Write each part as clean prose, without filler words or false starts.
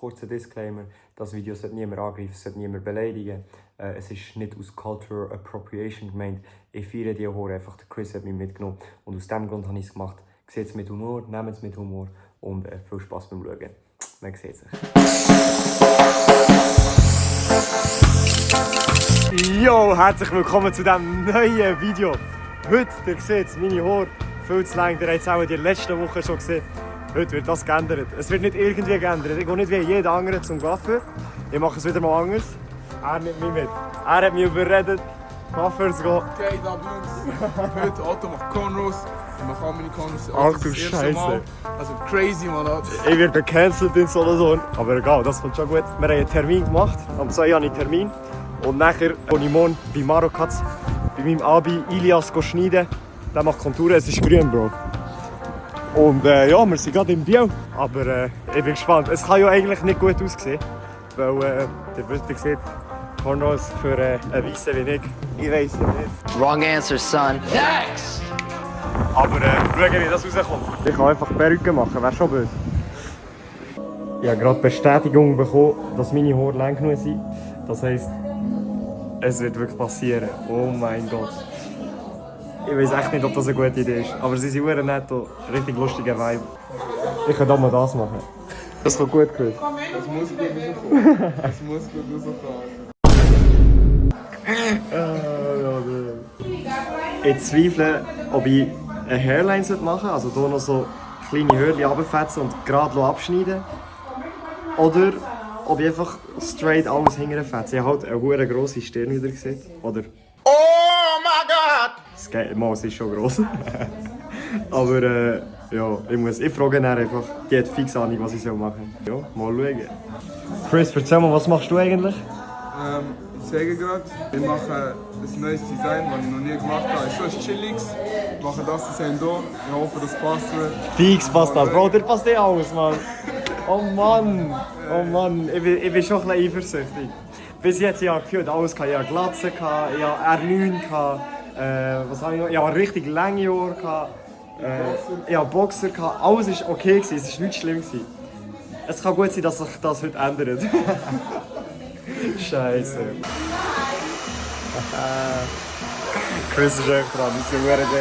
kurzer Disclaimer, das Video sollte niemand angreifen, es sollte niemand beleidigen. Es ist nicht aus Cultural Appropriation gemeint. Ich feiere die Horror einfach, der Chris hat mich mitgenommen und aus diesem Grund habe ich es gemacht. Seht es mit Humor, nehmt es mit Humor und viel Spaß beim Schauen. Man sieht sich. Yo, herzlich willkommen zu diesem neuen Video. Heute, ihr seht es, meine Haare viel zu lang. Ihr habt es auch in der letzten Woche schon gesehen. Heute wird das geändert. Es wird nicht irgendwie geändert. Ich gehe nicht wie jeder andere zum Coiffeur. Ich mache es wieder mal anders. Er nimmt mich mit. Er hat mich überredet, Coiffeur zu gehen. Okay, da bei uns. Heute Otto macht Cornrows. Ich mache auch meine Cornrows. Ach du Scheiße. Also crazy, man. Ich werde gecancelt in Solothurn. Aber egal, das kommt schon gut. Wir haben einen Termin gemacht. Am 2 habe ich einen Termin. Und nachher gehe ich morgen bei Marokatz, bei meinem Abi Ilias schneiden. Der macht Konturen, es ist grün, Bro. Und ja, wir sind gerade im Biel. Aber ich bin gespannt. Es kann ja eigentlich nicht gut aussehen. Weil ihr seht, Cornrows für einen Weissen wie ich. Ich weiss ja nicht. Wrong answer, son. Next! Aber schauen, wie das rauskommt. Ich kann einfach Perücke machen, wäre schon böse. Ich habe gerade Bestätigung bekommen, dass meine Haare lang genug sind. Das heisst, es wird wirklich passieren. Oh mein Gott. Ich weiß echt nicht, ob das eine gute Idee ist. Aber sie sind sehr nett und richtig lustiger Vibe. Ich kann auch mal das machen. Das kommt gut, Chris. Das muss gut rauskommen. Das muss gut rauskommen. Ich zweifle, ob ich eine Hairline machen sollte, also hier noch so kleine Hörchen runterfetzen und gerade abschneiden. Oder ob ich einfach straight alles hinterfetze. Ich habe halt eine sehr grosse Stirn wieder gesehen. Oder? Oh my God! Das ist schon gross. Aber ja, ich frage ihn einfach. Die hat fix Ahnung, was ich machen soll. Ja, mal schauen. Chris, erzähl mal, was machst du eigentlich? Ich sage gerade, ich mache ein neues Design, das ich noch nie gemacht habe. Es ist so chillig. Ich mache das Design hier. Ich hoffe, das passt. Fix passt das. Bro, dir passt eh alles, Mann. Oh Mann. Oh Mann. Ich bin schon ein bisschen eifersüchtig. Bis jetzt habe ich gefühlt alles gehabt. Ich hatte Glatze, ich hatte R9, was habe ich noch? Ich hatte richtig lange Haare, ich hatte Boxer, alles war okay, es war nicht schlimm. Es kann gut sein, dass sich das heute ändert. Scheiße. Chris ist echt dran, ich bin sehr dämlich.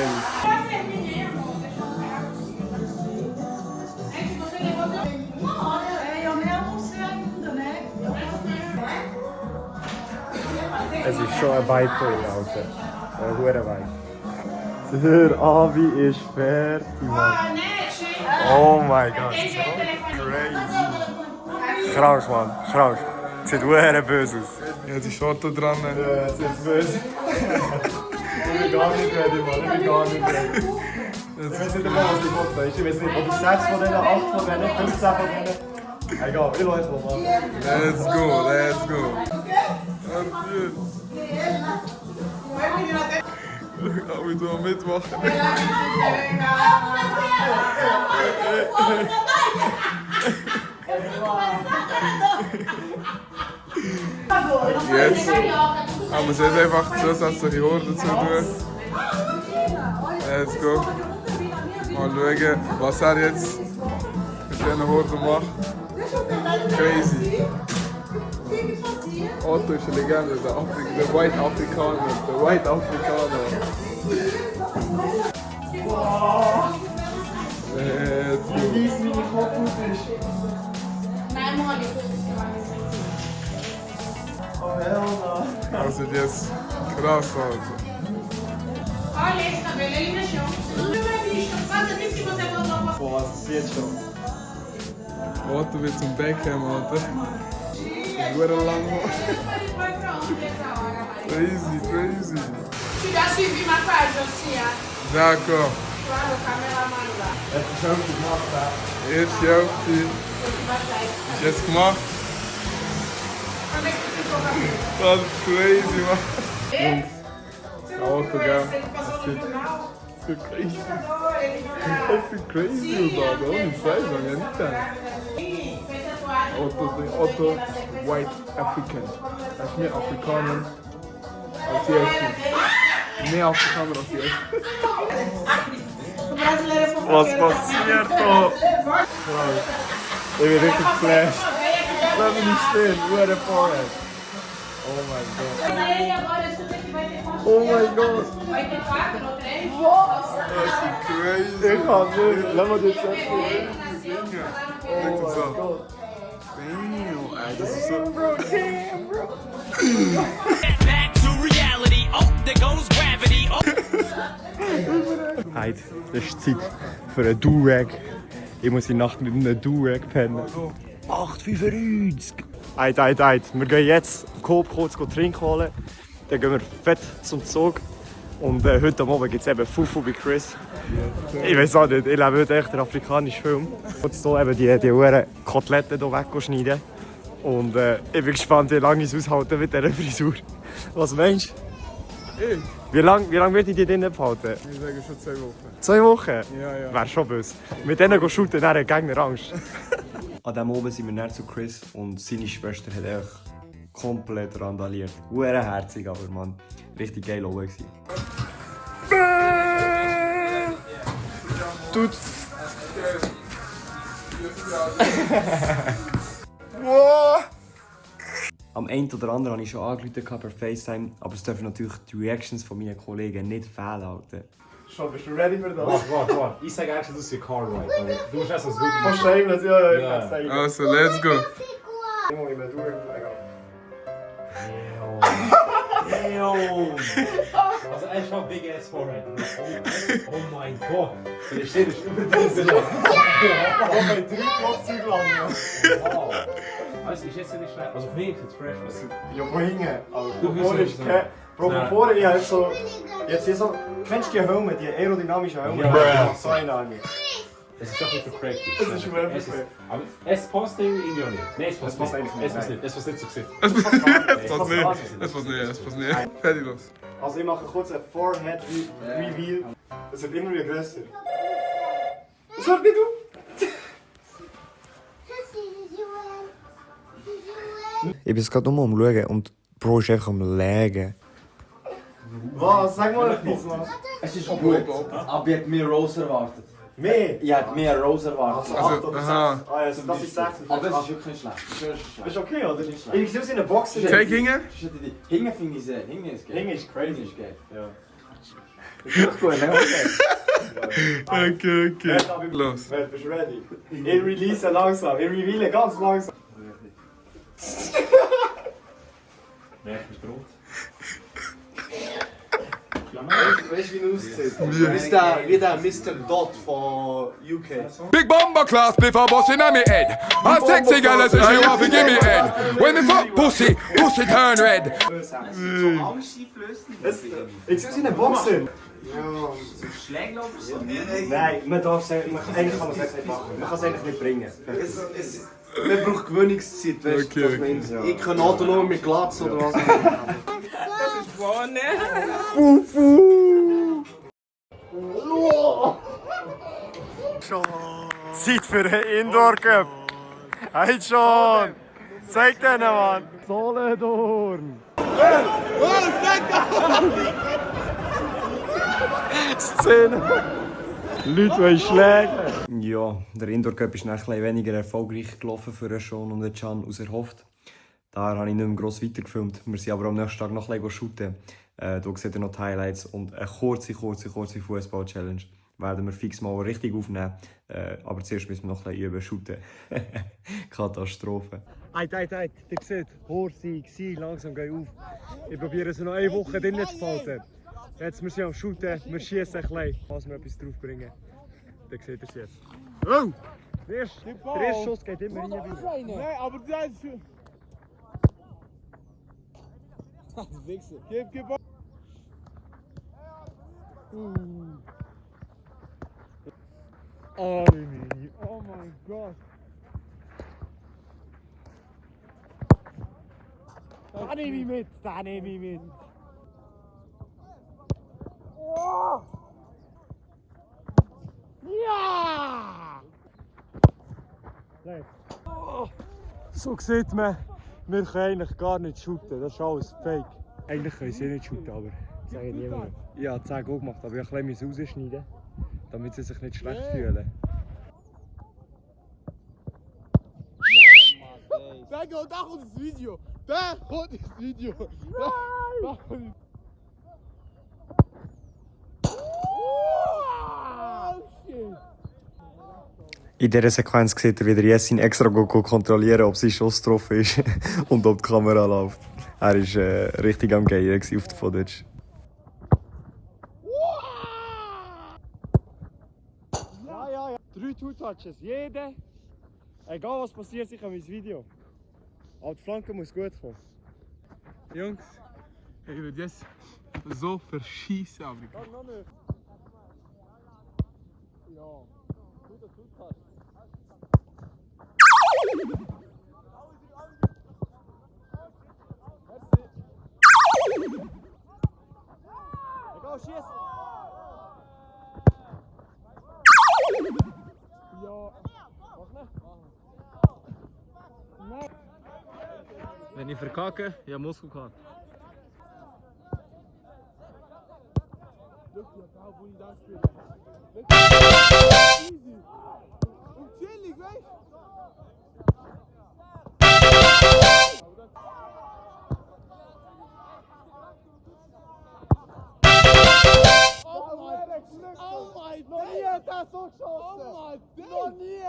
Es ist schon ein Vibe drin, Alter. Ein guter Vibe. Der Abi ist fertig, Mann. Oh mein Gott, so crazy. Krank, Mann, krank. Sieht sehr böse aus. Ja, die Shorte dran. Ja, sieht böse. Ich bin gar nicht ready, Mann. Ich bin gar nicht ready. Ich weiß nicht einmal, was ich mache. Ich weiß nicht, ob ich 6 von denen, 8 von denen, 15 von denen. Egal, ich läuft noch, Mann. Let's go, let's go. Ob ich da mitmachen? Jetzt haben wir es jetzt einfach zusätzliche Haare dazu tun. Let's go. Mal schauen, was er jetzt mit diesen Haaren macht. Crazy. Otto ist eine Legende, der White Afrikaner. Der White Afrikaner. Let's go. Wie weiss meine Kopfhaut ist. Oh hell no. Das sieht jetzt krass aus. Olha esse cabelo, ele mexeu. Faz assim se você botou uma Boah, das sieht schon. Otto wird zum Beckham, Alter. Agora lá no... foi pronto essa hora, vai. Crazy, crazy. Te dá suivi massagem, assim, D'accord. claro, cameraman lá. Es ist schon gemacht, ja. Erste Hälfte ist jetzt gemacht. Quando é que tu ficou com a vida? Das ist crazy, Mann. Você não Outro viu lugar. esse? Ele passou no final. Das ist crazy. Ele Das ist crazy, Alter. Ohne Scheiß, man. Ja, nicht da. fez tatuagem. Otto, White African. Das ist mehr Afrikaner als die Essen. Mehr Afrikaner als die Essen. O brasileiro é Was passiert da? Ich bin richtig geflasht. Lass mich nicht stehen, nur der Forehead. Oh mein Gott. Ele agora estuda que vai ter quatro. Oh mein Gott. Vai ter quatro ou três? Das ist crazy. Ich kann nicht. Lass mal das jetzt. Oh mein Gott. Damn, ey, das ist so... Back to reality. Oh, there goes gravity. Oh. Heute, das ist Zeit für einen Do-Rag. Ich muss in der Nacht mit einem Do-Rag pennen. 8,95. Eit. Wir gehen jetzt Coop kurz trinken holen. Dann gehen wir fett zum Zug. Und heute Abend gibt es eben Fufu bei Chris. Ich weiß auch nicht, ich lebe heute echt den afrikanischen Film. Jetzt hier eben die Uhren Koteletten hier wegschneiden. Und ich bin gespannt, wie lange ich es aushalte mit dieser Frisur. Was meinst du? Ich? Wie lange wird ich die drinnen behalten? Ich sage schon 2 Wochen. 2 Wochen? Ja. Wäre schon böse. Mit denen shooten, dann hat der Gegner Angst. An diesem Oben sind wir näher zu Chris und seine Schwester hat echt komplett randaliert. Hurenherzig, aber man, richtig geil oben gewesen. Tut. Am einen oder anderen habe ich schon angerufen per FaceTime, aber es dürfen natürlich die Reactions von meinen Kollegen nicht fehlen. Schon, bist du ready für das? Warte. Ich sage eigentlich, das ist your car ride. Aber du musst erst das gut machen. Wahrscheinlich, ja, ich kann es Also, let's go. Damn! Also echt mal big ass forehead. Oh mein Gott. Der steht nicht über diese. Ja! Oh mein 3 Flugzeuge lang. Wow. Also ich esse nicht schlecht. Also für mich ist es fresh. Ja, von hinten. Also, Du von bist vorne nicht ist so. kein... Bro, von vorne, ich habe so... Jetzt hier so... Kennst du die Helme, die aerodynamischen Helme? Ja. So eine an mir. Es ist doch nicht so crack. Es ist schwer Es ist- verquer. Aber es passt irgendwie in nicht. Nein, es passt passt nicht. eigentlich nicht, Es passt nein. nicht. Es passt nicht so gesehen. Es passt nicht. Es passt nicht. Fertig los. Also ich mache kurz ein Forehead Reveal. Es wird immer wieder grösser. Es hört nicht auf! Ich bin jetzt gerade nochmal am Schauen und Bro ist einfach am Lägen. Was? Sag mal etwas, Mann. Es ist gut, aber ich hätte mehr Rose erwartet. Mehr? Ich hätte mehr Rose erwartet. Also 8 oder 6. aha. Ah, also das ist 6. Aber es ist wirklich nicht schlecht. Das ist wirklich Ist schlecht. okay, oder? Nicht schlecht. Ich sehe es in der Box. Zeig hinten. Hinten finde ich sehr. Hinten ist geil. Hinten ist crazy. Hinten ist geil. Ja. Ist gut, ne? Okay. Okay. Los. Wer, bist du ready? Ich release langsam. Ich reveale ganz langsam. Merkst du, rot? Weißt du, wie er aussieht? Wie der Mr. Dot von UK. Big bomber class, spliff a bus inna me head. A sexy girl as she want to give me head. When me fuck pussy turn red. Ich sehe es in der Box. Nein, man darf es eigentlich kann man es nicht machen. Man kann es eigentlich nicht bringen. Man braucht Gewöhnungszeit, weißt du? Okay. Ich kann Auto nur mit Glatz oder was. Zeit für den Indoor Cup. Hey schon! Zeig denen, Mann! Solothurn! Szene! Leute wollen schlägen! Ja, der Indoor Cup ist ein bisschen weniger erfolgreich gelaufen für Sean und den Can als erhofft. Da habe ich nicht mehr gross weitergefilmt. Wir sind aber am nächsten Tag noch ein bisschen shooten. Hier seht ihr noch die Highlights und eine kurze Fußball-Challenge. Werden wir fix mal richtig aufnehmen. Aber zuerst müssen wir noch ein bisschen üben, shooten. Katastrophe. Ihr seht, Horsi, langsam gehen auf. Ich probiere es noch eine Woche drinnen zu behalten. Jetzt wir sind am Shooten, wir schießen ein bisschen. Falls wir etwas draufbringen. Dann seht ihr es jetzt. Oh! Der erste Schuss geht immer rein. Nein, aber das ist... Gib. Oh, Mini. Oh mein Gott. Da nehme ich mit. Oh. Ja! Oh. So sieht man, wir können eigentlich gar nicht shooten. Das ist alles fake. Eigentlich können sie nicht shooten, aber sage ich niemandem. Ja, 10 Goal gemacht, aber ich musste ein bisschen rausschneiden, damit sie sich nicht schlecht fühlen. Kijk, daar komt het video. Daar komt het video. Daar komt het. Oh shit. In dieser Sequenz sieht er wieder Jessin extra kontrollieren, ob sein Schuss getroffen ist und ob die Kamera läuft. Er war richtig am Gehen auf der Footage. Ja. 3 Two-Touches, jeder. Egal was passiert, ich habe mein Video. Aber die Flanke muss gut kommen. Jungs, ich würde jetzt so verschießen. Aber Noch nicht. Ja, guter Two-Touch. Egal, schieß! Ja, mach nicht. Wenn ich verkacke, ja Muskelkater. Chillig, weißt Oh my Noch nie hat er so geschossen! Oh my Noch nie!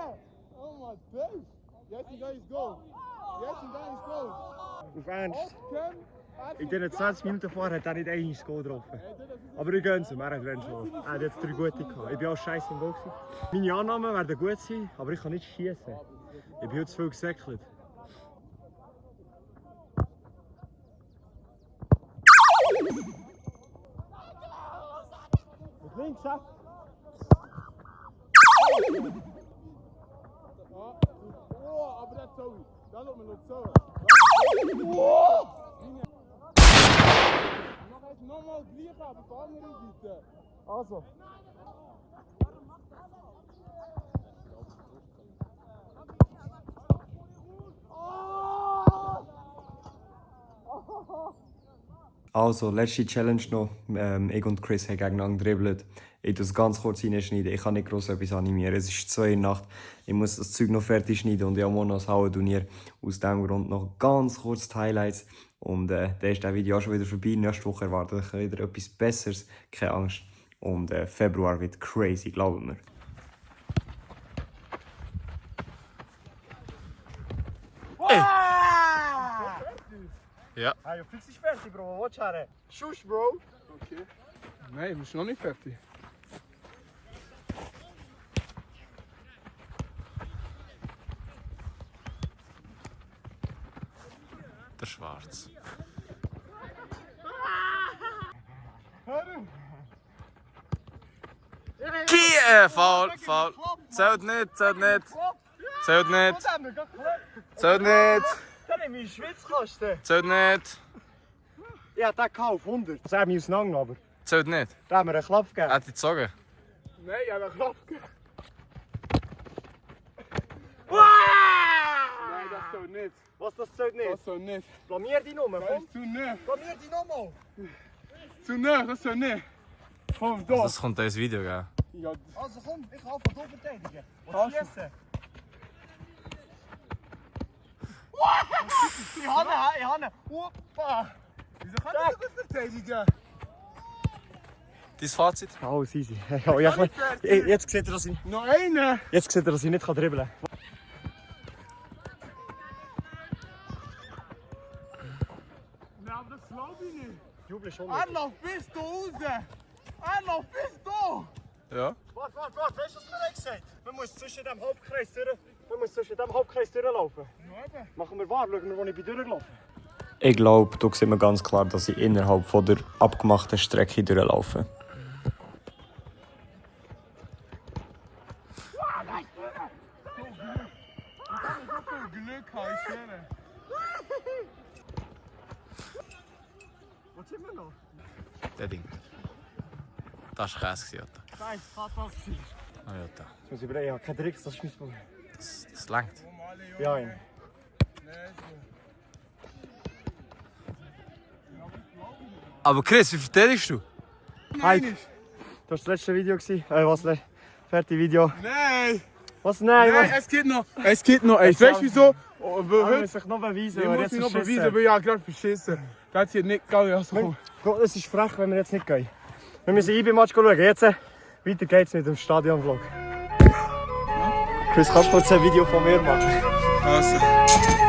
Oh my days! Jetzt ist geiles Goal! Jetzt ist geiles Goal! Auf Ernst. In diesen 20 Minuten vorher hat er nicht ein Goal getroffen. Aber ich gönn's ihm, er hat wenn schon. Er hat jetzt 3 gute gehabt. Ich bin auch scheiße im Goal gewesen. Meine Annahmen werden gut sein, aber ich kann nicht schießen. Ich bin heute zu viel gesäckelt. Mit links, ja? Oh, aber das so. Da lässt man noch so. Nochmal gleich, aber auf der anderen Seite. Also. Also, letzte Challenge noch. Ich und Chris haben gegeneinander dribbelt. Ich tue es ganz kurz reinschneiden. Ich kann nicht gross etwas animieren. Es ist 2 Uhr Nacht. Ich muss das Zeug noch fertig schneiden und ich habe morgen noch ein Hallenturnier. Aus diesem Grund noch ganz kurz die Highlights. Und dann ist das Video auch schon wieder vorbei. Nächste Woche erwartet euch wieder etwas Besseres. Keine Angst. Und Februar wird crazy, glauben wir. Ja. Hey, du fix dich fertig, Bro. Watch her. Schuss, Bro. Okay. Nein, ich bin noch nicht fertig. Der Schwarz. Foul. Zählt nicht. Zählt nicht. Dann nehme ich Schwitzkasten. Zählt nicht. Ich habe den gekauft, 100. Das haben wir auseinander, aber Zählt nicht. da haben wir einen Klapp gegeben. Hat die gezogen? Nein, ich habe einen Knopf gegeben. Nein, das soll nicht. Was, das zählt nicht? Das soll nicht. Blamier die Nummer, Das komm. ist zu nah. Blamier die nochmal. Zu nah, das soll nicht. Komm, da. Das kommt ins Video, gell? Ja, Also komm, ich kann einfach hier verteidigen. Und schiessen. Ich habe ihn. Uppa. wieso kann ich das verteidigen? Dein Fazit? Alles easy. Ja, jetzt sieht er, dass ich, Noch eine. jetzt sieht er, dass ich nicht dribbeln kann. Nein, aber das glaube ich nicht. Jubel schon. Anlauf bis da raus. Anlauf bis da. Ja. Warte, weißt du, was mir gesagt? Man muss zwischen dem Hauptkreis durchlaufen. Machen wir wahr, schauen wir, wo ich bin durchgelaufen. Ich glaube, da sieht man ganz klar, dass ich innerhalb von der abgemachten Strecke durchlaufe. Glück habe ich schwöre. Was sind wir noch? Der Ding. Das war Käse, Jota. Nein, das war es. Oh, Jota. Ich muss überlegen, ich habe keinen Tricks, das ist mein Problem. Das langt. Ja, ihn. Aber Chris, wie verteidigst du? Hi. Das war das letzte Video. Was? Fertig Video. Nein. Was? Nein, Nein, es geht noch. Es geht noch. Ey, weißt du wieso? Er muss sich noch beweisen, Ich weil er muss jetzt mich noch verschissen beweisen, weil ich gerade verschissen. Der hat hier nicht geil. Also komm. hat. Es ist frech, wenn wir jetzt nicht gehen. Wir müssen IB-Match schauen. Jetzt weiter geht's mit dem Stadion-Vlog. Chris, kannst du kurz ein Video von mir machen? Also.